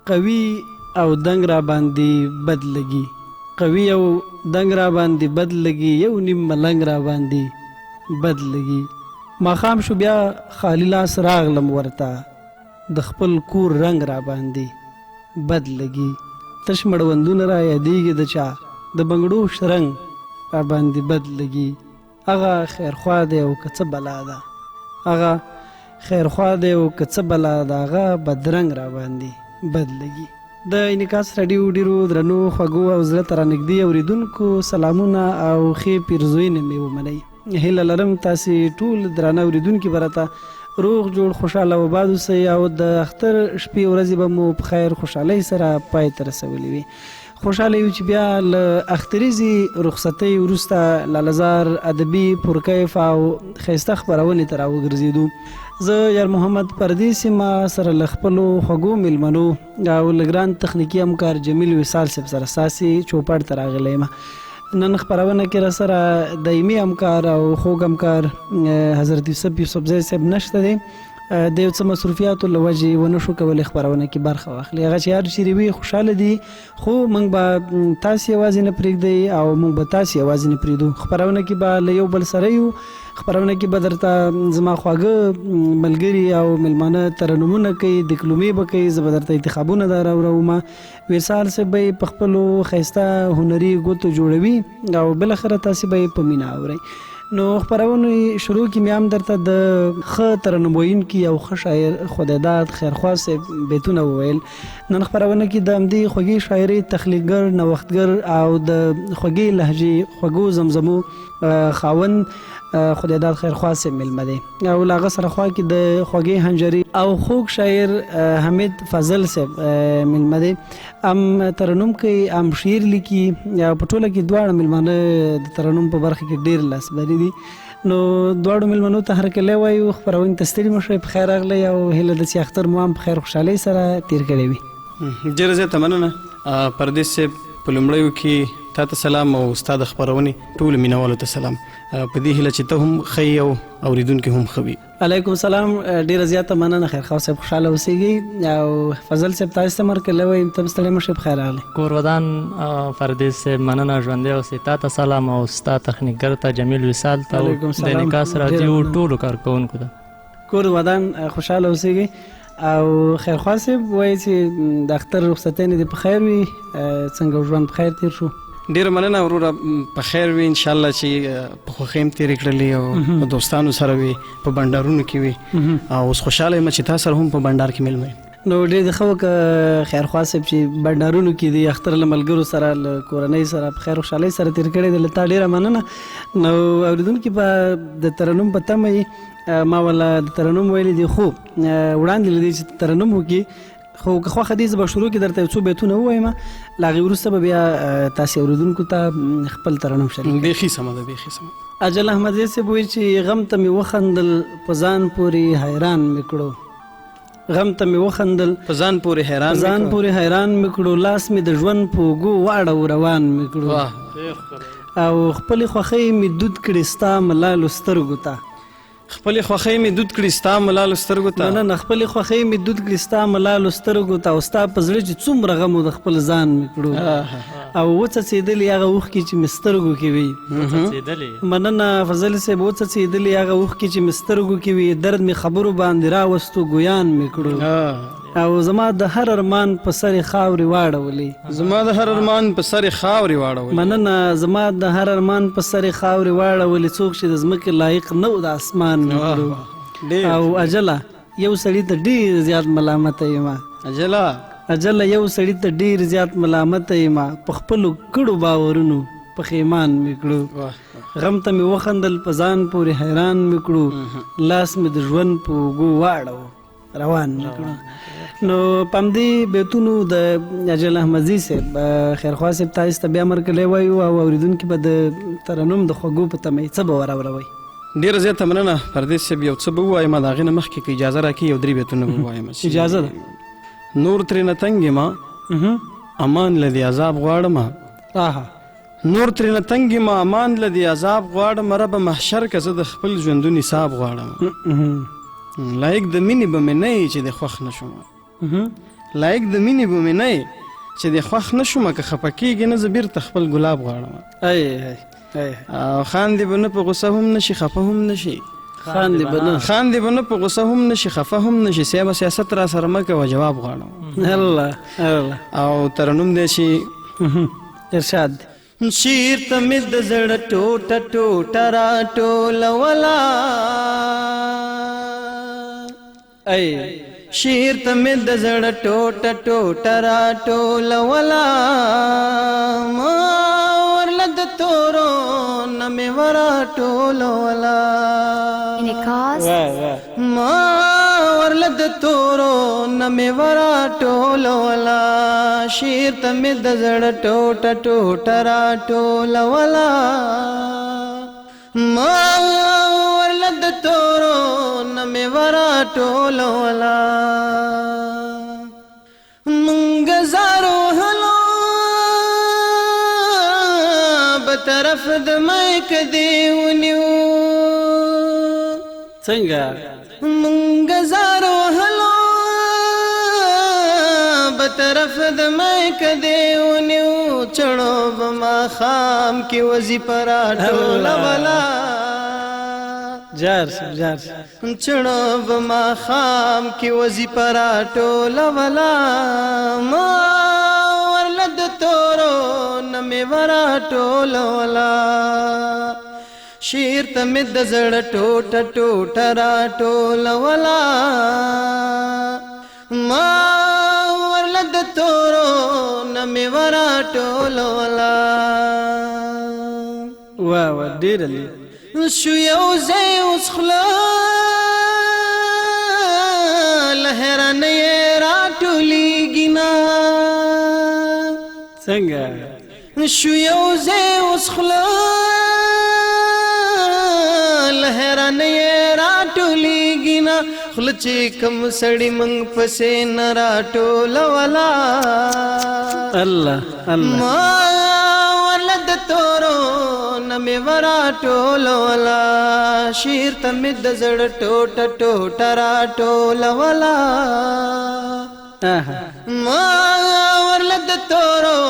قوي او دنګ را باندې بد لګي، قوي او دنګ را باندې بد لګي، یو نیم ملنګ را باندې بد لګي. ماښام شو بیا خالي لاس راغلم ورته، د خپل کور رنګ را باندې بد لګي. تش مړوندونه را یادېږي د چا، د بنګړو شرنګ را باندې بد لګي. هغه خیرخوا دی او که څه بلا ده، هغه خیرخوا دی او که څه بلا ده، هغه بدرنګ را باندې بد لګي. د انعکاس راډیو ډېرو درنو، خوږو او زړه ته رانږدې اورېدونکو سلامونه او ښې پیرزوینې مې ومنئ. هیله لرم تاسې ټول درانه اورېدونکي به راته روغ جوړ، خوشحاله او آباد اوسئ او د اختر شپې ورځې به مو په خیر خوشحالۍ سره پای ته رسولې وي. خوشحاله یو چې بیا له اختریزې رخصتۍ وروسته لالهزار ادبي پرکیف او ښایسته خپرونې ته راوګرځېدو. زه یار محمد پردیس یم، سره له خپلو خوږو میلمنو او له ګران تخنیکي همکار جمیل وصال صاحب سره ستاسې چوپړ ته راغلی یم. نن خپرونه کې راسره دایمي همکار او خوږ همکار حضرت یوسف یوسفزی صاحب نشته دی، د یو څه مصروفیاتو له وجې ونه شو کولی خپرونه کې برخه واخلي. هغه چې هر چیرې وي خوشحاله دي، خو موږ به تاسې یوازې نه پرېږدئ او موږ به تاسې یوازې نه پرېږدو. خپرونه کې به له یو بل سره یو، خپرونه کې به درته زما خواږه ملګري او میلمانه ترنمونه کوي، دکلومې به کوي، زه به درته انتخابونه در اوروم. وصال صاحب به یې په خپلو ښایسته هنري ګوتو جوړوي او بالاخره تاسې به یې په مینه اورئ. نو خپرونې شروع کې مې هم درته د ښه ترنم ویونکي او ښه شاعر خدایداد خیرخواه صاحب بیتونه وویل. نن خپرونه کې د همدې خوږې شاعرۍ تخلیقګر، نوښتګر او د خوږې لهجې خوږو زمزمو خاوند خدایداد خیرخواه صاحب مېلمه دی او له هغه سره خوا کې د خوږې حنجرې او خوږ شاعر حمید فضل صاحب مېلمه دی. هم ترنم کوي، هم شعر لیکي. په ټوله کې دواړه مېلمانه د ترنم په برخه کې ډېر لاسبري دي. نو دواړو مېلمنو ته هرکلی وایو. خپرونې ته ستړي مه شئ، په خیر راغلئ او هیله ده چې اختر مو هم په خیر خوشحالۍ سره تېر کړی وي. ډېره زیاته مننه پردیس صاحب. په لومړیو کې تا ته سلام او ستا د خپرونې ټولو مینهوالو ته سلام، په دې هیله چې ته هم ښه یې او اورېدونکي هم ښه وي. علیکم سلام، ډېره زیاته مننه خیرخواه صاحب، خوشحاله اوسېږئ. او فضل صاحب تاسې ته هم هرکلی وایم، ته هم ستړی مه شې، په خیر راغلې. کور ودان پردیس صاحب، مننه، ژوندی اوسې. تا ته سلام او ستا تخنیکګر ته جمیل وصال ته او علیکم د سلام. انعکاس ډېره راډیو مننه. ټولو کارکوونکو ته. کور ودان، خوشحاله اوسېږئ. او خیرخواه صاحب وایي چې د اختر رخصتۍ دې په خیر وي، څنګه ژوند په خیر تېر شو؟ ډېره مننه وروره، په خیر وي انشاءالله چې په خوښۍ هم تېرې کړلې او په دوستانو سره وي، په بنډارونو کې وي، او اوس خوشحاله یم چې تا سره هم په بنډار کې مېلمه یم. نو ډېر دې ښه وکړه خیرخواه صاحب چې بنډارونو کې دي اختر له ملګرو سره، له کورنۍ سره په خیر خوشحالۍ سره تېر کړی دی. له تا ډېره مننه. نو اورېدونکي به د ترنم په تمه یي. ما ولا د ترنم ویلي دي، خو وړاندې له دې چې ترنم وکړي، خو که خوښه دي زه به شروع کې درته یو څو بیتونه ووایم، له هغې وروسته به بیا تاسې اورېدونکو ته خپل ترنم شریک کړم. بیخي سمه ده، بیخي سمه. اجل احمدزی صاحب وایي چې غم ته مې وخندل په ځان پورې حیران مې کړو. غم ته مې وخندل په ځان پورې حیران په مې ځان کړو. پورې حیران مې کړو، لاس مې د ژوند په اوږو واړو روان مې کړو. واه. او خپلې خوښۍ مې دود کړې ستا ملالو سترګو ته. خپلې خوښۍ مې دود کړې ستا ملالو سترګو ته. مننه، خپلې خوښۍ مې دود کړې ستا ملالو سترګو ته، او ستا په زړه چې څومره غم و د خپل ځان مې کړو. او وڅڅېدلې هغه اوښکې چې مې سترګو کې وي. وڅڅېدلې. مننه فضل صاحب، وڅڅېدلې هغه اوښکې چې مې سترګو کې وي، درد مې خبرو باندې راوستو ګویان مې کړو. او زما د هر ارمان په سر یې خاورې واړولې. زما د هر ارمان په سر یې خاورې واړولې. مننه، زما د هر ارمان په سر یې خاورې واړولې، څوک چې د ځمکې لایق نه و د اسمان مې کړو. ډېر. او اجله یو سړي ته ډېر زیات ملامته یم. اجله. اجله یو سړي ته ډېر زیات ملامته یم، په خپلو کړو باورونو پښیمان مې کړو. غم ته مې وخندل په ځان پورې حیران مې کړو، لاس مې د ژوند په اوږو واړو روان مې کړو. نو په همدې بیتونو د اجل احمدزي صاحب، خیرخواه صاحب تاسو ته بیا مرکلی وایو او اورېدونکي به د ترنم د خوږو په تمه یې څه به وراوروئ. ډېره زیاته مننه پردیس صاحب. یو څه به ووایم، د هغې نه مخکې که اجازه راکړي یو درې بیتونه به ووایم چې اجازه ده. نور ترې نه تنګ یم، امان له دې عذاب غواړم. نور ترې نه تنګ یم، امان له دې عذاب غواړم، ربه محشر که زه د خپل ژوندون حساب غواړم. لایق د مینې به مې نه یې چې د خوښ نه شوم. لایق د مینې به مې نه یې چې دې خوښ نه شومه که خفه کېږې نه زه بیرته خپل ګلاب غواړم. او خاندې به نه په غوسه هم نه شي خفه هم نه شي. خاندې به نه، خاندې به نه په غوسه هم نه شي خفه هم نه شي. صاحب سیاست را سره مه کوه جواب غواړم. الله الله. او ترنم دی چې ارشاد شیر ته مې د زړه ټوټه ټوټه راټولوله، ای شیر ته مې د زړه ټوټه ټوټه راټولوله، ما ورله د تورو نه مې وراټولوله، ما ورله د تورو نه مې وراټولوله، شیر ته مې د زړه ټوټه ټوټه راټولوله، ما ورله د تورو نه مې وراټولوله. مونږ زارو هلو به طرف د میکدې ونیو، څنګه مونږ زارو هلو به طرف د میکدې ونیو، چړو به ماښام کې وظیفه راټولوله، جار شه جار شه، چړو به ماښام کې وظیفه راټولوله، ما ورله د تورو نه مې وراټولوله، شیر ته مې د زړه ټوټه ټوټه راټولوله، ما ورله د تورو نه مې وراټولوله. واه واه ډېر عالي. شو یو ځای اوس خوله له حیرانۍ یې راټولېږي نه، څنګه شو یو ځای اوس خوله له حیرانۍ یې راټولېږي نه، خوله چې کوم سړي موږ پسې نه راټولوله. الله الله. ما ورله د تورو نه مې وراټولوله، شیر ته مې د زړه ټوټه ټوټه راټولوله، ما ورله د تورو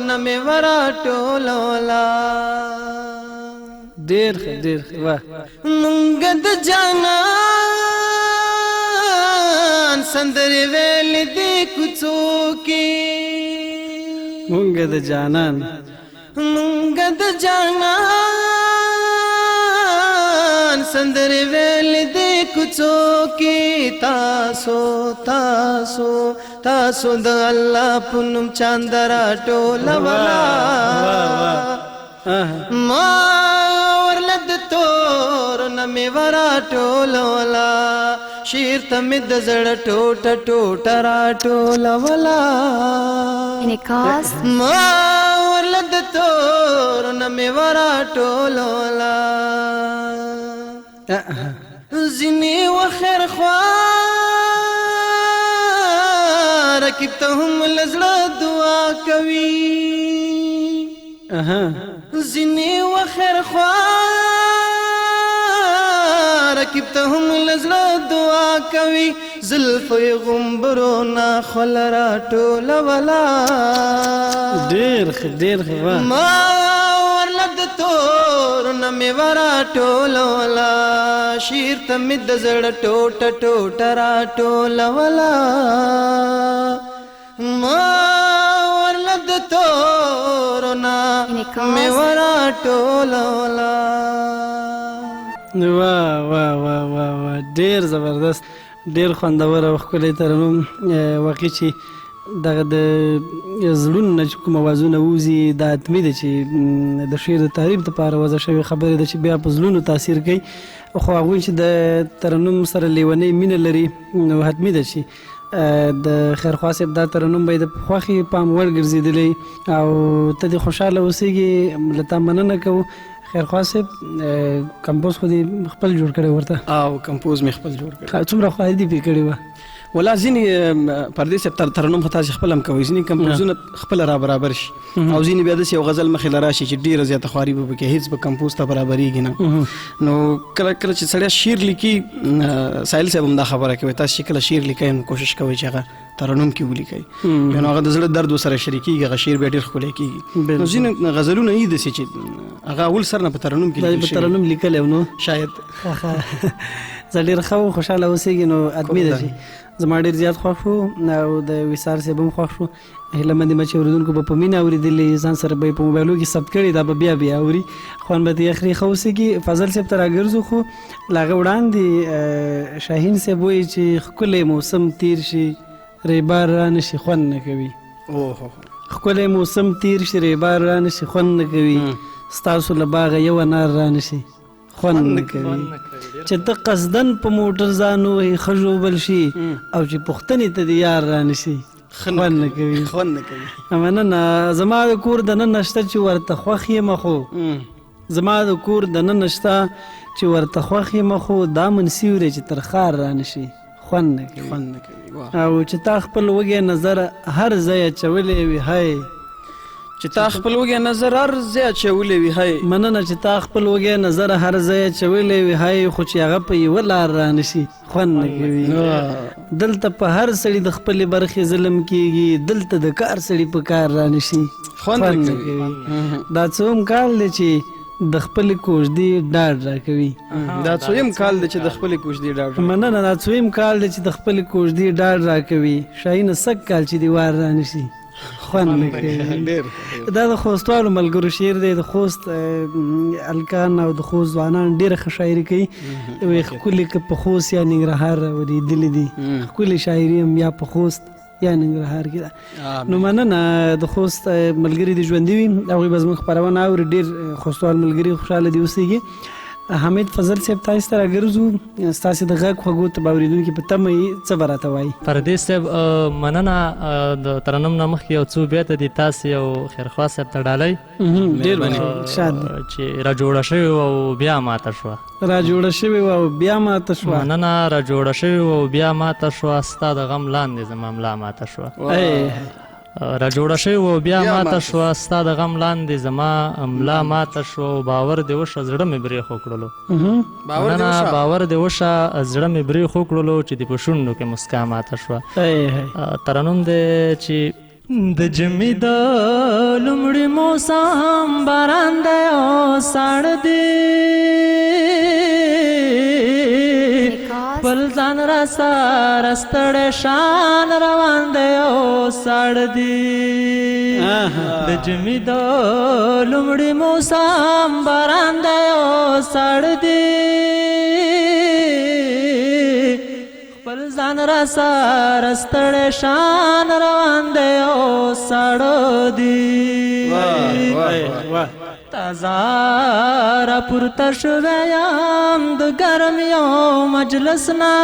نه مې وراټولوله. ډېر ښه ډېر ښه واه. مونږ د جانان سندرې ویلې دي کوڅو کې، مونږ د جانان، مونږ د جانان سندرې ویلې دي کوڅو کې، تاسو تاسو تاسو د الله په نوم چاند راټولوله، ما ورله د تورو نه مې وراټولوله، شیر ته مې د زړه ټوټه ټوټه راټولوله، ما ورله د تورو نه مې وراټولوله. ځینې وخیر خوا رقیب ته هم له زړه دعا کوي، ځینې وخیر خوا رقیب ته هم له زړه دعا کوي، زلفې غومبرو نه خوله راټولوله. ډېر ښه ډېر ښه واه. ما ورله د تورو نه مې وراټولوله، شیر ته مې د زړه ټوټه ټوټه راټولوله، ما ورله د تورو نه مې وراټولوله. واه واه واه واه واه ډېر زبردست، ډېر خوندور او ښکلی ترنم. واقعي چې دغه د زړونو نه چې کوم اوازونه ووځي دا حتمي ده چې د شعر د تعریف دپاره وضع شوې خبرې ده چې بیا په زړونو تاثیر کوي. خو هغوی چې د ترنم سره لیونۍ مینه لري نو حتمي ده چې د خیرخواه صاحب دا ترنم به یې د خوښې پام وړ ګرځېدلی او ته دې خوشحاله اوسېږي. له تا مننه کوو خیرخواه صاحب. کمپوز خو دې خپل جوړ کړی ورته؟ او کمپوز مې خپل جوړ کړی. څومره خواري دې پرې کړې وه؟ ولا ځینې پردیس صاحب ترنم خو تاسې خپل هم کوئ، ځینې کمپوزونه خپله را برابر شي او ځینې بیا داسې یو غزل مخې له راشي چې ډېره زیاته خواري به پکې، هېڅ به کمپوز ته برابرېږي نه. نو کله کله چې سړی شعر لیکي، ساحل صاحب هم دا خبره کوي، تاسو چې کله شعر لیکئ نو کوشش کوئ چې هغه ترنم کې ولیکئ، نو هغه د زړه درد ورسره شریکېږي، هغه شعر بیا ډېر ښکلی کېږي. نو ځینې غزلونه یې داسې چې هغه اول سر نه په ترنم کې لیکل په ترنم لیکلی نو شاید زه ډېر ښه و، خوشحاله اوسېږي. نو ادمي ده چې زما ډېر زیات خوښ شو او د وصال صاحب هم خوښ شو. هیله مند یم چې اورېدونکو به په مینه اورېدلي، ځان سره به یې په موبایلو کې ثبت کړي، دا به بیا بیا اوري، خوند به ترې اخلي. ښه اوسېږي. فضل صاحب ته راګرځو، خو له هغه وړاندې شاهین صاحب وایي چې ښکلی موسم تېر شي ریبار رانه شي خوند نه کوي. ښکلی موسم تېر شي ریبار رانه شي خوند نه کوي، ستاسو له باغه یو انار رانه شي خوند نه کوي. چې ته قصدن په موټر ځان ووهې ښه ژوبل شي، او چې پوښتنې ته دې یار رانه شي خوند نه کوي. خوند نه کوي. مننه. زما د کور دننه شته چې ورته خوښ یم، خو زما د کور دننه شته چې ورته خوښ یم، خو دا من سیوری چې تر ښار رانه شي خوند نه کوي. خوند نه کوي. او چې تا خپل وږی نظر هر ځای اچولی وي، های چې تا خپل وږی نظر هر ځای اچولی وي، های. مننه. چې تا خپل وږی نظر هر ځای اچولی وي، های، خو چې هغه په یوه لار رانه شي خوند نه کوي. دلته په هر سړي د خپلې برخې ظلم کیږي، دلته د کار سړي په کار رانه شي خوند نه کوي. دا څوم کال دی چې د خپلې کوژدې ډاډ راکوي. دا څویم کال دی چې د خپلې کوژدې ډاډ. مننه. دا څویم کال دی چې د خپلې کوژدې ډاډ راکوي، شاهینه سږ کال چې دې وار رانه شي خوند نه کوي. دا د خوستوالو ملګرو شعر دی. د خوست هلکان او د خوست ځوانان ډېره ښه شاعري کوي. وایي ښکلې که په خوست یا ننګرهار راورېدلي دي، ښکلې شاعري هم یا په خوست یا ننګرهار کې ده. نو مننه د خوست ملګري دې ژوندي وي، هغوی به زموږ خپرونه اوري. ډېر خوستوال ملګري خوشحاله دي اوسېږي. حمید فضل صاحب تاسو ته راګرځو، ستاسې د غږ خوږو ته به اورېدونکي په تمه یي، څه به راته وایي؟ پردیس صاحب مننه. د ترنم نه مخکې یو څو بیته دي تاسې او خیرخواه صاحب ته ډالۍ، ډېر ښاد چې را جوړه شوې وه او بیا ماته شوه. را جوړه شوې وه او بیا ماته شوه. مننه. را جوړه شوې وه او بیا ماته شوه، ستا د غم لاندې زما ملا ماته شوه. را جوړه شوې وه بیا ماته شوه، ستا د غم لاندې زما ملا ماته شوه. باور دې وشه زړه مې برېښو کړلو. مننه. باور دې وشه زړه مې برېښو کړلو چې دې په شونډو کې مسکا ماته شوه. ترنم دی چې د ژمي د لومړي موسم باران دی او ساړه دی، خپل ځان را سره ستړی شان روان دی او ساړه دی. د ژمي د لومړي موسم باران دی او ساړه دی، خپل ځان را سره ستړی شان روان دی او ساړه دی. تازه را پورته شوی یم د ګرم یو مجلس نه،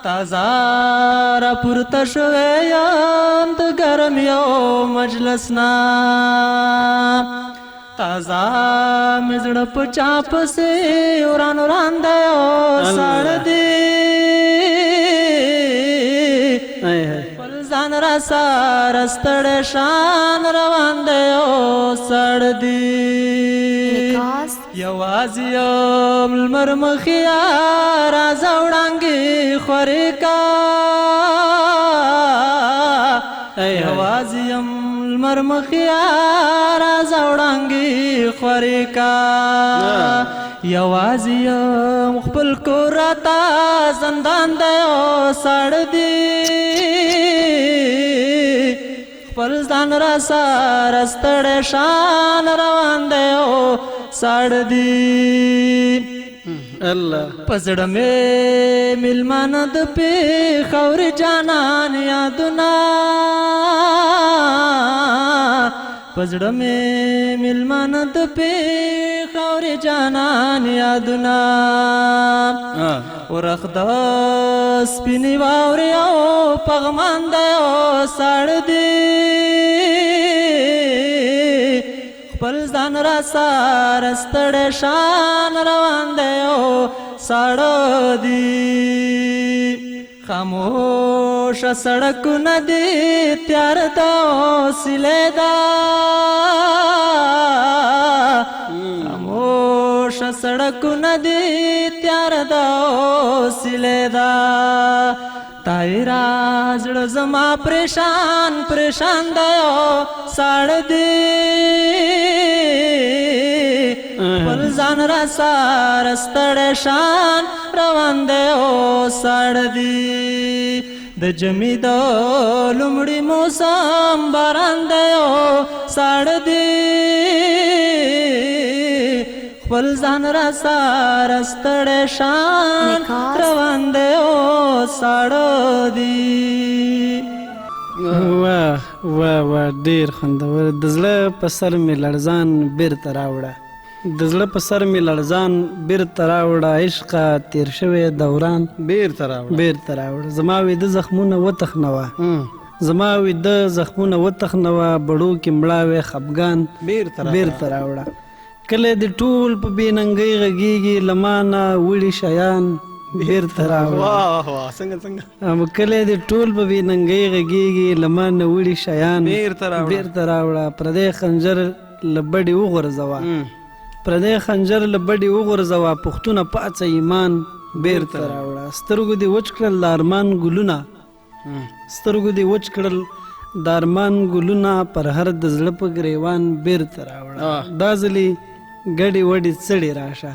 تازه را پورته شوی یم د ګرم یو مجلس نه، تازه مې زړه په چا پسې وران وران دی او ساړه دی، خپل ځان را سره ستړی شان روان دی او ساړه دی. یوازې یم لمر مخې راځه وړانګې خورې کا، یوازې یم لمر مخې راځه وړانګې خورې کا، یوازې یم خپل کور راته زندان دی او ساړه دی، خپل ځان را سره ستړی شان روان دی او ساړه دی. الله په زړه مې مېلمانه د پېښور جانان یادونه، په زړه مې مېلمانه د پېښور جانان یادونه، ورخ د سپینې واورې او پغمان دی او ساړه دی، خپل ځان را سره ستړی شان روان دی او ساړه دي. خاموش سړکونه دي تیاره ده حوصله ده، خاموش سړکونه دي تیاره ده حوصله ده. تایرا زړه زما پریشان پریشان دی ساړه دي، خپل ځان را سره ستړی شان روان دی او ساړه دي. د جمعې د لومړي موسم باران دی او ساړه دي، خپل ځان را سره ستړی شان روان دی او ساړه دي. واه واه واه، ډېر خوندور. د زړه په سر مې لړزان بیرته راوړه، د زړه په سر مې لړزان بیرته راوړه، عشقه تېر شوی دوران بیرته راوړه، بیرته راوړه. زما ویده زخمونه وتخنوه، زما ویده زخمونه وتخنوه، بړو کې مړاوی خفګان بیرته راوړه. کله دې ټول په بې ننګۍ غږېږي، له ما نه وړي شیان بیرته راوړه. واه واه، څنګه څنګه. کله دې ټول په بې ننګۍ غږېږي، له ما نه وړي شیان بیرته راوړه، بیرته راوړه. پردی خنجر له بډې وغورځوه، پردی خنجر له بډې وغورځوه، پښتونه پاڅه ایمان بیرته راوړه. سترګو دې وچ کړل د ارمان ګلونه، سترګو دې وچ کړل د ارمان ګلونه، پر هر د زړه په ګریوان بیرته راوړه. دا ځلې ګډې وډې څړې راشه،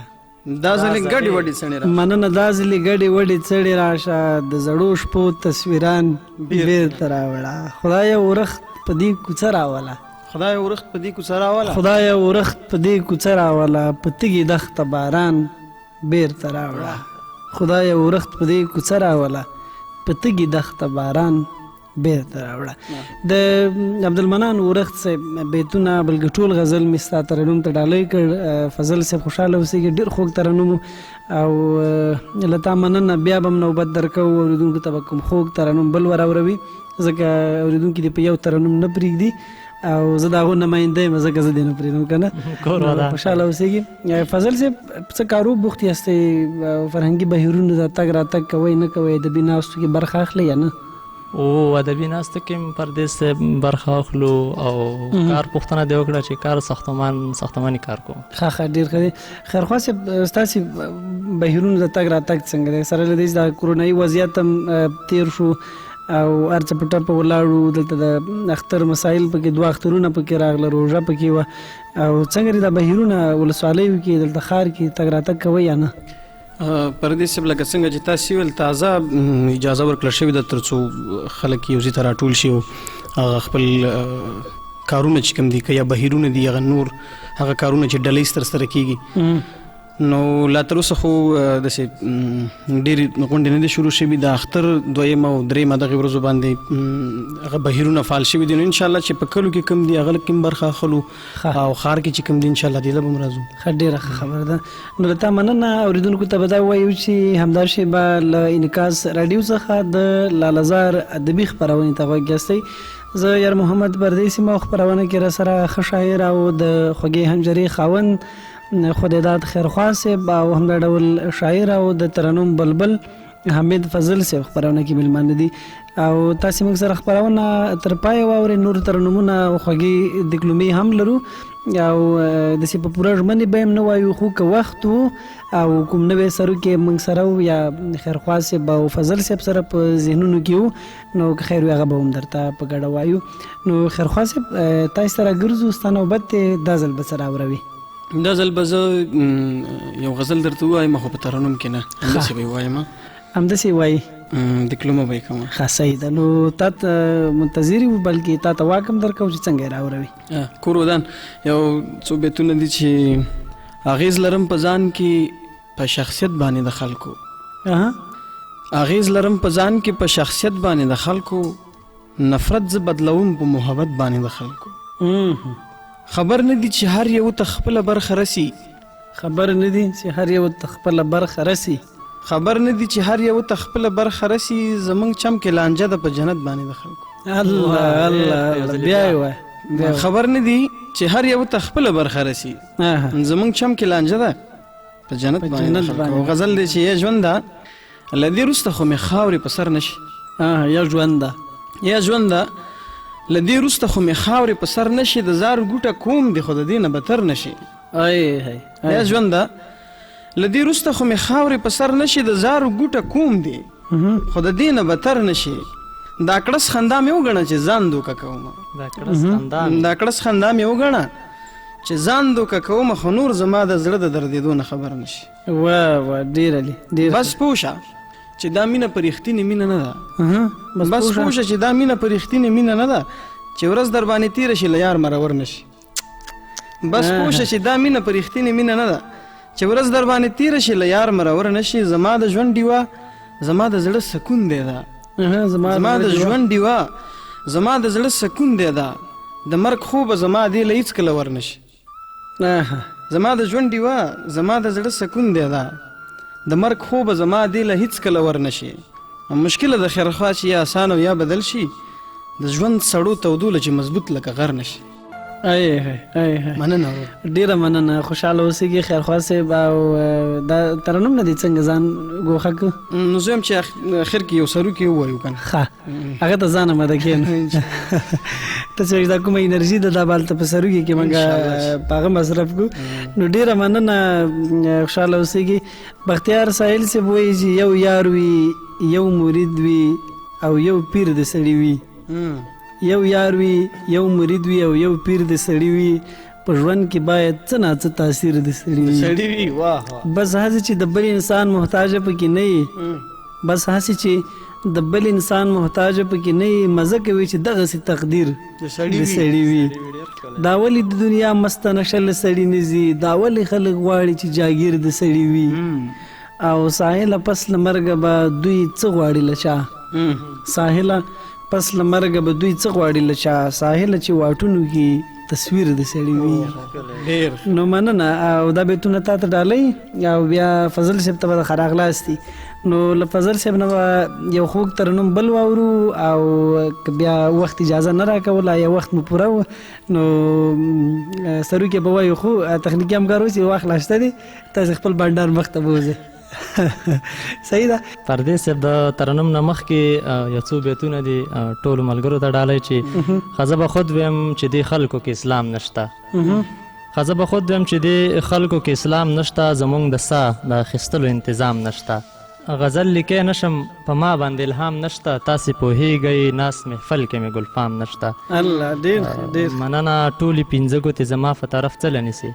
دا ځلې ګډې وډې څڼې راشه. مننه، دا ځلې ګډې وډې څړې راشه، د زړو شپو تصویران بیرته راوړه. خدایه ورښت په دې کوڅه راوله، خدای ورښت په دې کوڅه راوله، خدایه ورښت په دې کوڅه راوله، په تږي دښته باران بیرته راوړه. خدایه ورښت په دې کوڅه راوله، په تږي دښته باران بیرته راوړه. د عبدالمنان ورښت صاحب بیتونه بلکې ټول غزل مې ستا ترنم ته ډالۍ کړ. فضل صاحب خوشحاله اوسېږي، ډېر خوږ ترنم او له تا مننه. بیا به هم نوبت درکوو، اورېدونکو ته به کوم خوږ ترنم بل ور اوروي، ځکه اورېدونکي دې په یو ترنم نه پرېږدي او زه د هغو نماینده یم، ځکه زه دې نه پرېږدم که نه. خوشحاله اوسېږي. فضل صاحب، څه کارو بوخت یاستئ؟ فرهنګي بهیرونو ته تګ راتګ کوئ نه کوئ؟ ادبي ناستو کې برخه اخلئ یا نه؟ او ادبي ناستو کې هم پردې صاحب برخه اخلو. او کار پوښتنه دې وکړه چې کار ساختماني کار کوم. ښه ښه، ډېر ښه دی. خیرخواه صاحب، ستاسې بهیرونو ته تګ راتګ څنګه دی؟ سره له دې چې دا کورونایي وضعیت هم تېر شو او هر څه په ټپه ولاړو، دلته د اختر مسایل پکې، دوه اخترونه پکې راغله، روژه پکې وه، او څنګه دې دا بهیرونه ولسوالیو کې دلته ښار کې تګ راتګ کوئ یا نه؟ پردیس صاحب، لکه څنګه چې تاسې وویل، تازه اجازه ورکړل شوې ده ترڅو خلک یو ځای ته راټول شي او هغه خپل کارونه چې کوم دي که یا بهیرونه دي، هغه نور هغه کارونه چې ډله ییز ترسره کېږي. نو لا تر اوسه خو داسې ډېرې غونډې نه دي شروع شوي. د اختر دویمه او درېیمه دغې ورځو باندې هغه بهیرونه فعال شوي دي. نو انشاءالله چې په کلو کې کوم دي هغه کې هم برخه اخلو او ښار کې چې کوم دي انشاءالله دې له به هم راځو. ښه، ډېره ښه خبره ده. نو له تا مننه. اورېدونکو ته به دا ووایو چې همدا شېبه له انعکاس راډیو څخه د لالهزار ادبي خپرونې ته غوږ یاستئ. زه یار محمد پردیس یم او خپرونه کې راسره ښه شاعر او د خوږې حنجرې خاوند خدایداد خیرخواه صاحب او همدا ډول شاعر او د ترنم بلبل حمید فضل صاحب خپرونه کې مېلمانه دي. او تاسې موږ سره خپرونه تر پایه واورئ. نور ترنمونه او خوږې دکلومې هم لرو او داسې په پوره ژمنې به یې هم نه وایو، خو که وخت و او کوم نوی سروکی موږ سره و یا خیرخواه صاحب او فضل صاحب سره په ذهنونو کې و، نو که خیر وي هغه به هم درته په ګډه وایو. نو خیرخواه صاحب، تاسې ته راګرځو، ستا نوبت دی، دا ځل به څه راوروي؟ دا ځل به زه یو غزل درته ووایم، خو په ترنم کې نه، همداسې به یې وایم. همداسې وایي، دکلومه به یې کوم. ښه، صحیح ده. نو تا ته منتظر یو، بلکې تا ته واک هم درکوو چې څنګه یې راوروي. کور ودان. یو څو بیتونه دي چې اغېز لرم په ځان کې په شخصیت باندې د خلکو. اغېز لرم په ځان کې په شخصیت باندې د خلکو، نفرت زه بدلوم په محبت باندې د خلکو. خبر نه دي چې هر یو ته خپله برخه رسي. خبر نه دي چې هر یو ته خپله برخه رسي. خبر نه دي چې هر یو ته خپله برخه رسي، زمونږ چم کې لانجه ده په جنت باندې د خلکو. الله الله، بیا یې وایه. خبر نه دي چې هر یو ته خپله برخه رسي، زمونږ چم کې لانجه ده په جنت باندې غزل دی چې یا ژونده له دې وروسته خو مې خاورې په سر نشي. یا ژونده، یا ژونده له دې وروسته خو مې خاورې په سر نشي، د زار ګوټه کوم دی خو د دې نه بتر نشي. یا ژونده له دې وروسته خو مې خاورې په سر نشي، د زار ګوټه کوم دی خو د دې نه بتر نشي. دا کړس خندا مې وګڼه چې ځان دوکه کوم، دا کړس خندا مې وګڼه چې ځان دوکه کوم، خو نور زما د زړه د دردېدو نه خبر نشي. واه واه، ډېر عالي، ډېر. بس پوه شه چې دا مینه په رښتینې مینه نه ده، بس پوه شه چې دا مینه په رښتینې مینه نه ده چې ورځ در باندې تېره شي له یار مرور نه شي. بس پوه شه چې دا مینه په رښتینې مینه نه ده چې ورځ در باندې تېره شي له یار مرور نه شي. زما د ژوند ډیوه زما د زړه سکون دی ده، زما د ژوند ډیوه زما د زړه سکون دی ده، د مرګ خوبه زما دې له هېڅکله ور نه شي. زما د ژوند ډیوه زما د زړه سکون دی ده، د مرګ خوبه زما دې له هېڅکله ور نه شي. مشکله د خیرخوا چې یا اسانه او یا بدل شي، د ژوند سړو تودو له چې مضبوط لکه غر نه شي. مننه، ډېره مننه، خوشحاله اوسېږي خیرخوا صاحب. او دا ترنم نه دی څنګه ځان ګوښه کړ؟ نو زه یم چې اخر کې یو سروکی ووایو که نه. ښه، هغه ته ځان اماده کړې. ته چې دا کومه انرژي ده دا به هلته په سروکي کې موږ په هغه مصرف کړو. نو ډېره مننه، خوشحاله اوسېږي. بختیار ساحل صاحب وایي چې یو یار وي، یو مرید وي او یو پیر د سړي وي. یو یار وي، یو مرید وي او یو پیر د سړي وي، په ژوند کې باید څه نا څه تاثیر د سړي وي. بس هسې چې د بل انسان محتاج پکې نه یي، بس هسې چې د بل انسان محتاج پکې نه یي، مزه کوي چې دغسې تقدیر د سړي وي. دا ولې د دنیا مسته نشه له سړي نه ځي، دا ولې خلک غواړي چې جاګیر د سړي وي. او ساحله پس له مرګه به دوی څه غواړي له چا، ساحله پس له مرګه به دوی څه غواړي له چا، ساحله چې واټونو کې تصویر د سړي وي. نو مننه. او دا بیتونه تا ته ډالۍ او بیا فضل صاحب ته به د ښه راغلاست دي. نو له فضل صاحب نه به یو خوږ ترنم بل واورو، او که بیا وخت اجازه نه راکوله یا وخت مو پوره و نو سروکې به وایو، خو تخنیکي همکار اوسي وخت لا شته دی، تاسې خپل بنډار مخته بوځئ. صحیح ده. پردیس صاحب د ترنم نه مخکې یو څو بیتونه دي ټولو ملګرو ته ډالۍ چې ښځه به خود ویم چې دې خلکو کې اسلام نشته، ښځه به خود ویم چې دې خلکو کې اسلام نشته، زمونږ د ساه د اخیستلو انتظام نشته، غزل لیکی نشم په ما باندې الهام نشته، تاسې پوهیږئ ناست محفل کې مې ګلفام نشته. الله، ډېر ډېر مننه. ټولې پنځه ګوتې زما په طرف څله نیسي،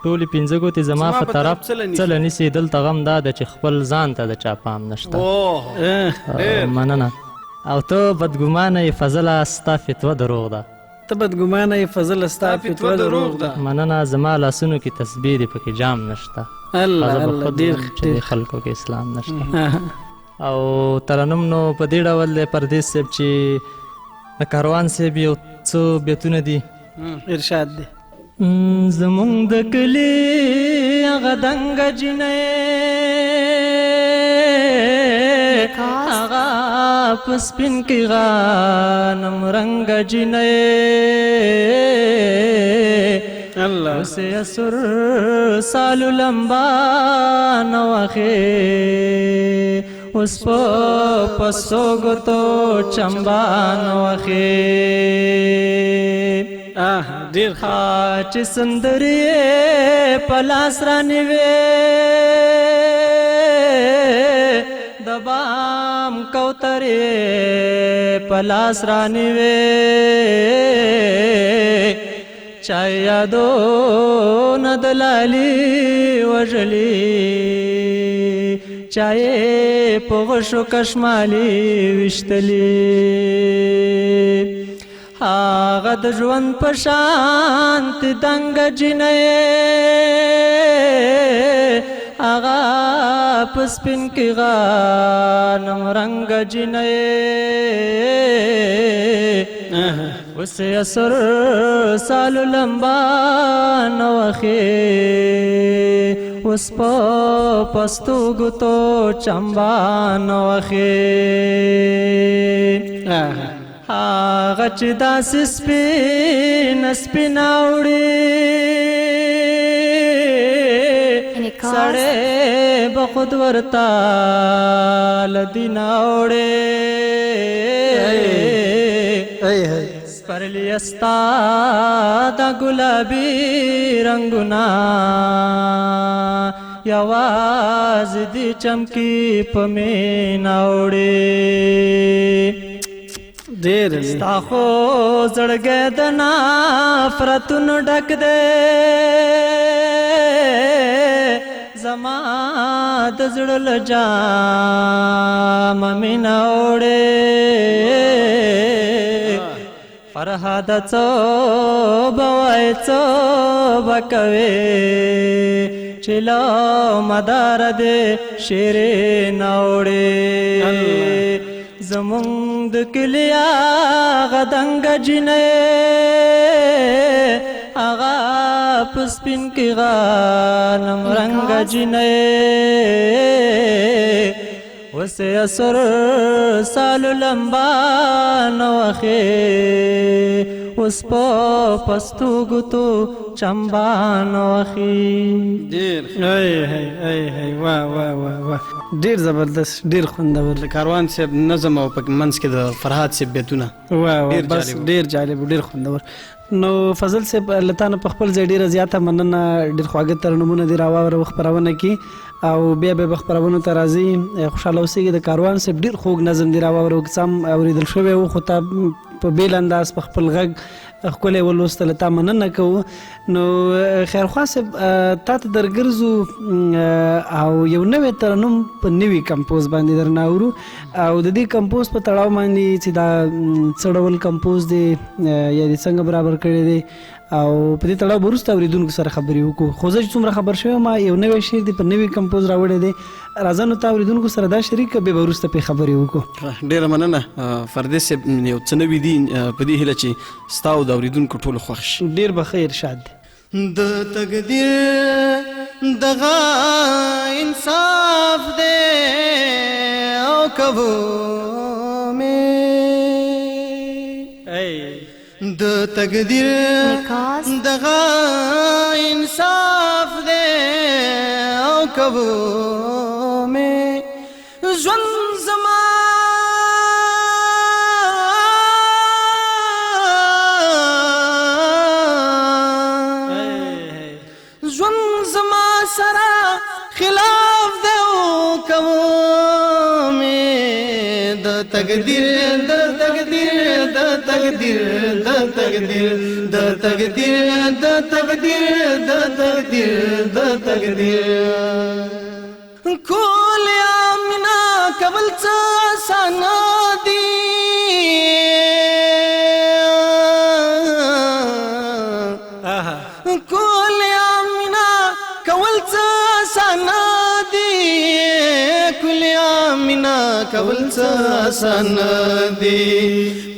ټولې پنځه ګوتې زما په طرف څله نیسي، دلته غم دا ده چې خپل ځان ته د چا پام نشته. مننه. او ته بدګمانه یې فضله ستا فتوه دروغ ده، ته بدګمانه یې فضله ستا فتوه دروغ ده. مننه. زما لاسونو کې تسبیح دی پکې جام نشته. الله الله، ډېر چې دې خلکو کې اسلام نشته. او ترنم نو په دې ډول دی پردیس صاحب چې د کاروان صاحب یو څو بیتونه دي ارشاد دی. زمونږ د کلي هغه دنګه جینۍ هغه په سپین کې غنم رنګه جینۍ، اوس یې سور سالو لمبا نه واخې، اوس په پستو ګوتو چمبا نه واخې. ډېر ښه. چې سندرې په لاس رانیوې د بام کوترې په لاس رانیوې، چا یادو نه د لالي وژلي، چا یې په غشو کشمالي ویشتلي، هغه د ژوند په شان دنګه جینۍ هغه په سپین کې غنم رنګه جینۍ، اوس یې سر سالو لمبا نه وخې، اوس په پستو ګوتو چمبا نه وخې. هغه چې داسې سپینه سپینه وړي سړی به خود ورته له دینه اوړي. سپرلی ستا د ګلابي رنګونه یوازې دې چمکي په مینه اوړي. ډېر ستا خو زړګی د نفرتونو ډک دی، زما د زړه له جامه مینه اوړي. فرهاده څه به وایې څه به کوې چې له مداره دې شیرین اوړي. زمونږ د کلي هغه دنګه جینۍ هغه په سپین کې غنم رنګه جینۍ اوس یې سر سالو لمبا نه وخې اوس په پستو ګوتو چمبا نه وخې. ډېر ای هی ای هی، واه واه واه واه، ډېر زبردست، ډېر خوندور. د کاروان صاحب نظم او په منځ کې د فرهاد صاحب بیتونه واه واه، ډېر بس جالب و. ډېر جالب و، ډېر خوندور. نو فضل صاحب له تا نه په خپل ځای ډېره زیاته مننه، ډېر خواږه ترنمونه دې راواوره خپرونه کې، او بیا به خپرونو ته راځي. خوشحاله اوسېږي. د کاروان صاحب ډېر خوږ نظم دې راواوره، که څه هم اورېدل شوی و خو تا په بېل انداز په خپل غږ ښکلی ولوسته، له تا مننه کوو. نو خیرخواه صاحب تا ته درګرځو او یو نوی ترنم په نوي کمپوز باندې درنه اورو، او د دې کمپوز په تړاو باندې چې دا څه ډول کمپوز دی یا دې څنګه برابر کړی دی، او په دې تړاو به وروسته اورېدونکو سره خبرې وکړو. خو زه چې څومره خبر شوی یم یو نوی شعر دی په نوي کمپوز راوړی دی، راځه نو تا اورېدونکو سره دا شریک کړه، بیا به وروسته پرې خبرې وکړو. ډېره مننه فردیس صاحب، یو څه نوي دي په دې هیله چې ستا او د اورېدونکو ټولو خوښ شي. ډېر به ښه ارشاد دی. د تقدیر دغه انصاف دی او کوو مې، د تقدیر دغه انصاف دی او کوو مې، ژوند زما ژوند زما سره خلاف دی او کوو مې، د تقدیر د تقدیر د تقدیر د تقدیر د تقدیر د تقدیر د تقدیر د تقدیر کول امینا کول څه اسانه دي، کول امینا کول څه اسانه دي، کول امینا کول څه اسانه دي،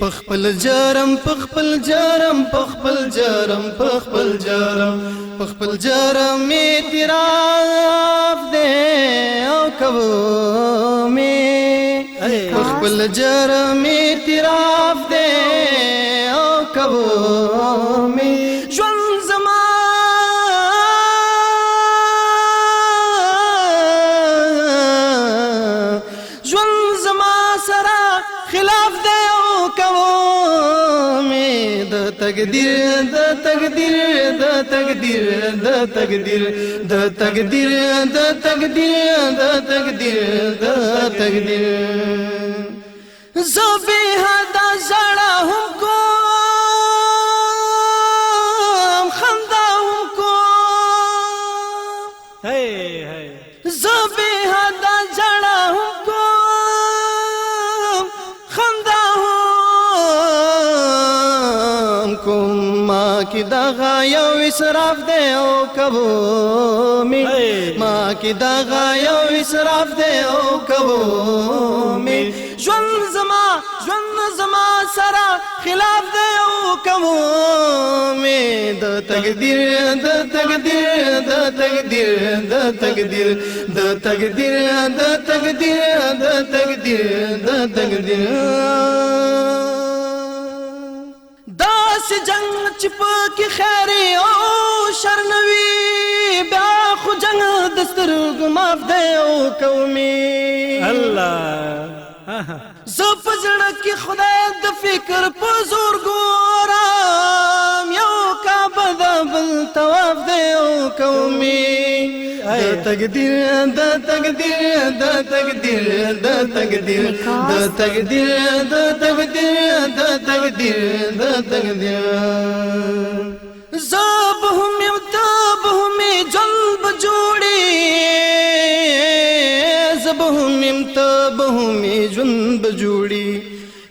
په خپل جرم په خپل جرم په خپل جرم په خپل جرم په خپل جرم اعتراف دی او کوو مې، په خپل جرم اعتراف دی او کوو مې، ژوند زما ژوند زما سره خلاف دی او کوو مې، د تقدیر د تقدیر د تقدیر د تقدیر د تقدیر د تقدیر د تقدیر د تقدیر زه بې حده ژړا هم کوم خندا هم کوم، زه بې حده ژړا هم کوم خندا هم کوم، ما کې دغه یو اسراف دی او کوو مې، ما کې دغه یو اسراف دی او کوو مې، ژوند زما ژوند زما سره خلاف دی او کوو مې، د تقدیر د تقدیر د تقدیر د تقدیر د تقدیر د تقدیر د تقدیر د تقدیر داسې جنګ چې پکې خیر او شر نه وي، بیا خو جنګ د ستر کومي. الله. زه په زړه کې خدای د فکر په زور ګورم، یو کعبه د بل طواف دی او کومي. د تقدیر د تقدیر د تقدیر د تقدیر د تقدیر د تقدیر د تقدیر د تقدیر. زه به هم یم ته به هم یې ژوند به جوړي، زه به هم یم ته به هم یې ژوند به جوړي.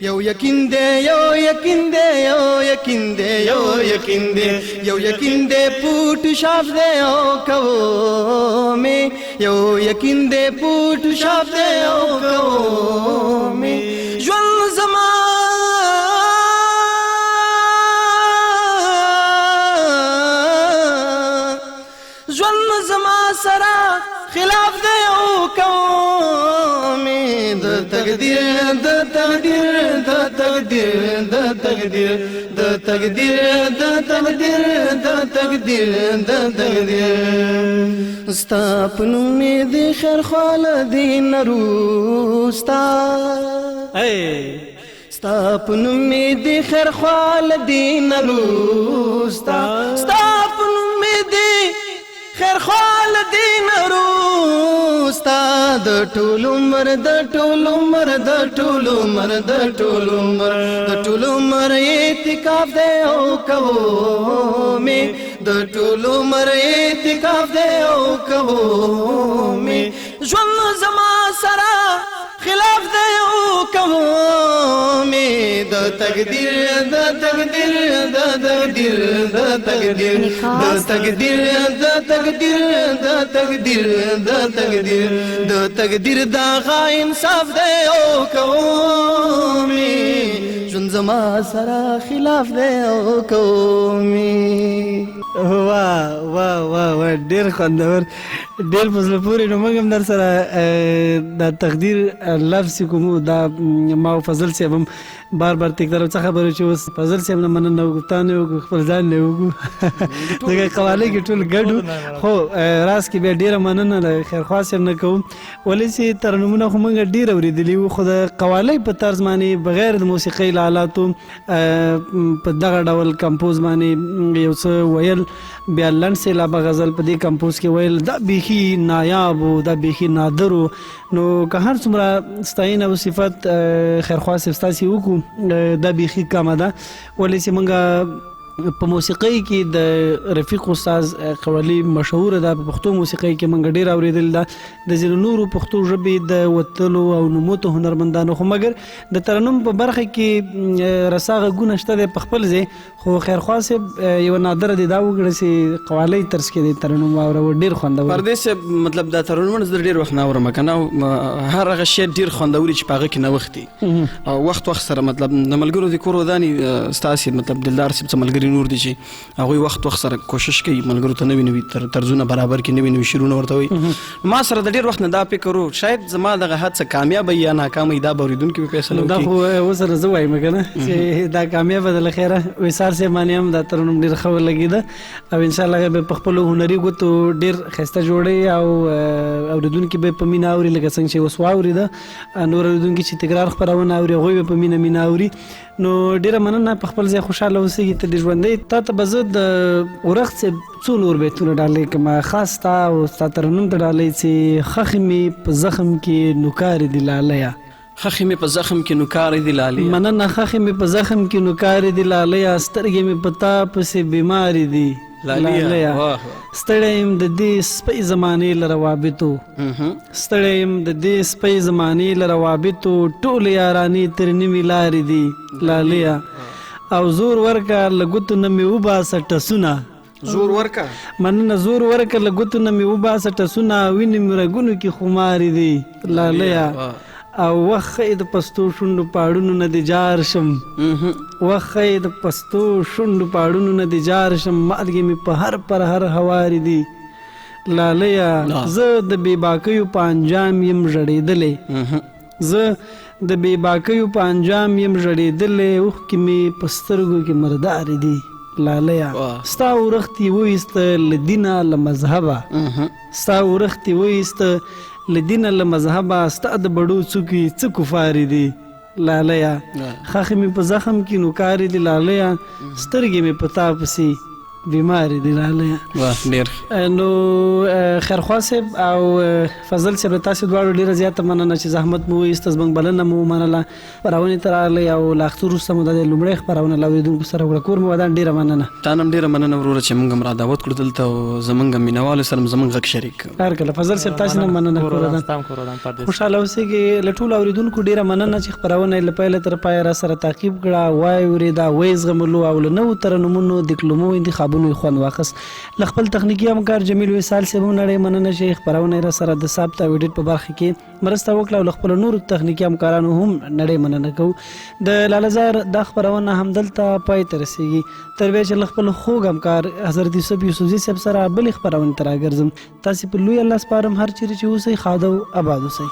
یو یقین دی یو یقین دی یو یقین دی یو یقین دی یو یقین دی پوټ شاف دی او کومي، یو یقین دی پوټ شاف دی او کومي. ژوند زما ژوند زما سره خلاف دی او کومي. د تقدیر د تقدیر د تقدیر د تقدیر د تقدیر د تقدیر د تقدیر د تقدیر. ستا په نوم مې د خیر خواله دی نروستا، ستا په نوم مې د خیر خواله دی نروستا، ستا په نوم مې د خیر خواله دی نروستا. د ټول عمر د ټول عمر د ټول عمر د ټول عمر د ټول عمر اعتکاف دی او کومي، د ټول عمر اعتکاف دی او کومي. ژوند زما سره خلاف دی او کومي. د تقدیر د تقدیر د تقدیر د تقدیر د تقدیر د تقدیر د تقدیر د تقدیر د تقدیر دا غا انصاف دی او کومي. ژوند زما سره خلاف دی او کومي. واه واه واه واه، ډېر خوندور، ډېر په زړه پورې. نو موږ هم در سره دا تقدیر لفظ کوم، دا ما او فضل صاحب هم بار بار تکرار. څه خبره چې اوس فضل صاحب نه مننه وکړو، تا نه وکړو، خپل ځان نه وکړو، ځکه قوالۍ کې ټول ګډو. خو راز کې بیا ډېره مننه له خیرخواه صاحب نه کوم، ولې چې ترنمونه خو موږ ډېر اورېدلي وو، خو د قوالۍ په طرز باندې بغیر د موسیقۍ له آلاتو په دغه ډول کمپوز باندې یو څه ویل، بیا لنډ سېلابه غزل په دې کمپوز کې ویل، دا بیخي نایاب و، دا بیخي نادر و. نو که هر څومره ستاینه او صفت خیرخواه صاحب ستاسې وکړو، دا بیخي کمه ده. ولې چې موږ په موسیقۍ کې د رفیق استاد قوالي مشهوره ده، په پښتو موسیقۍ کې موږ ډېر اورېدل ده، د ځینو نورو پښتو ژبې د وتلو او نوموتو هنرمندانو، خو مګر د ترنم په برخه کې رسا غږونه شته دی په خپل ځای. خو خیرخواه صاحب یوه نادره دی دا وکړه چې قوالۍ طرز کې دی ترنم واوروه، ډېر خوندور. پردېس صاحب مطلب دا ترنمونه زه ډېر وخت نه اورم که نه، هر هغه شی ډېر خوندور چې په هغه کې نوښت دي او وخت وخت سره مطلب د ملګرو د کور وداني ستاسې مطلب دلدار صاحب څه ملګري نور دي چې هغوی وخت وخت سره کوشش کوي ملګرو ته نوي نوي طرزونه برابر کړي، نوي نوي شعرونه ورته وایي. ما سره د ډېر وخت نه دا فکر و شاید زما دغه هڅه کامیابه یا ناکامه وي، دا به اورېدونکي به فیصله دا وکړي. خو اوس زه وایم که نه چې دا کامیابه ده له خیره. وصال صاحب باندې هم دا ترنم ډېر ښه ولګېده او انشاءالله هغه به په خپلو هنري ګوتو ډېر ښایسته جوړوي او اورېدونکي به په مینه اوري، لکه څنګه چې اوس واورېده. نور اورېدونکي چې تکرار خپرونه اوري هغوی به په مینه مینه اوري. نو ډېره مننه، په خپل ځای خوشحاله اوسېږي، ته دې ژوندی. تا ته به زه د اورښت صاحب څو نور بیتونه ډالۍ کړم، خاص تا او ستا ترنم ته ډالۍ چې ښخې مې په زخم کې نوکارې دي لالیه. ښخې مې په زخم کې نوکارې دي لالیه. مننه. ښخې مې په زخم کې نوکارې دي لالیه، سترګې مې په تا پسې بیمارې دي لالیه. ستړی یم د دې سپۍ زمانې له روابطو، ستړی یم د دې سپۍ زمانې له روابطو، ټولې یارانې تر نیمې لارې دي لالیه. او زور ورکه له ګوتو نه مې وباسه ټسونه، زور ورکه. مننه. زور ورکه له ګوتو نه مې وباسه ټسونه، وینې مې رګونو کې خمارې دي لالیه. او وخی د پستو شونډو پاړونو نه دې جار شم، وخی د پستو شونډو پاړونو نه دې جار شم، مالګې مې په هر پر هر هوارې دي لالیه. زه د بې باکیو په انجام یم ژړېدلی، زه د بې باکیو په انجام یم ژړېدلی، اوښکې مې په سترګو کې مردارې دي لالیه. ستا اورښت یې وایسته له دینه له مذهبه، ستا اورښت یې وایسته له دینه له مذهبه ستا د بډو څوکي څه کفارې دي لالیه، ښخې مې په زخم کې نوکارې دي لالیه، سترګې مې په تا پسې بیمارې دي لالیه. واه ډېر نو خیرخواه صاحب او فضل صاحب له تاسې دواړو ډېره زیاته مننه چې زحمت مو وایست، زموږ بلنه مو ومنله، خپرونې ته راغلئ او له اختر وروسته مو دا د لومړۍ خپرونه له اورېدونکو سره وکړه. کور مو ودان، ډېره مننه. تا نه هم ډېره مننه وروره چې موږ هم را دعوت کړو دلته او زموږ مینهوالو سره هم زموږ غږ شریک کړ. هر کله فضل صاحب تاسې نه هم مننه، کور ودان، خوشحاله اوسېږئ. له ټولو اورېدونکو ډېره مننه چې خپرونه یې له پیله تر پایه را سره تعقیب کړه، وایې اورېده، ویې زغملو او له نوو ترنمونو، دکلمو، انتخابونو یې خوند واخیست. له خپل تخنیکي همکار جمیل وصال صاحب هم نړۍ مننه چې خپرونه یې را سره د ثبت او ایډیټ په برخه کې مرسته وکړه او له خپلو نورو تخنیکي همکارانو هم نړۍ مننه کوو. د لالهزار دا خپرونه همدلته پای ته رسیږي. تر بیا چې له خپل خوږ همکار حضرت یوسف یوسفزي صاحب سره بلې خپرونې ته راګرځم، تاسې په لوی الله سپارم. هر چیرې چې اوسئ ښاد او اباد اوسئ.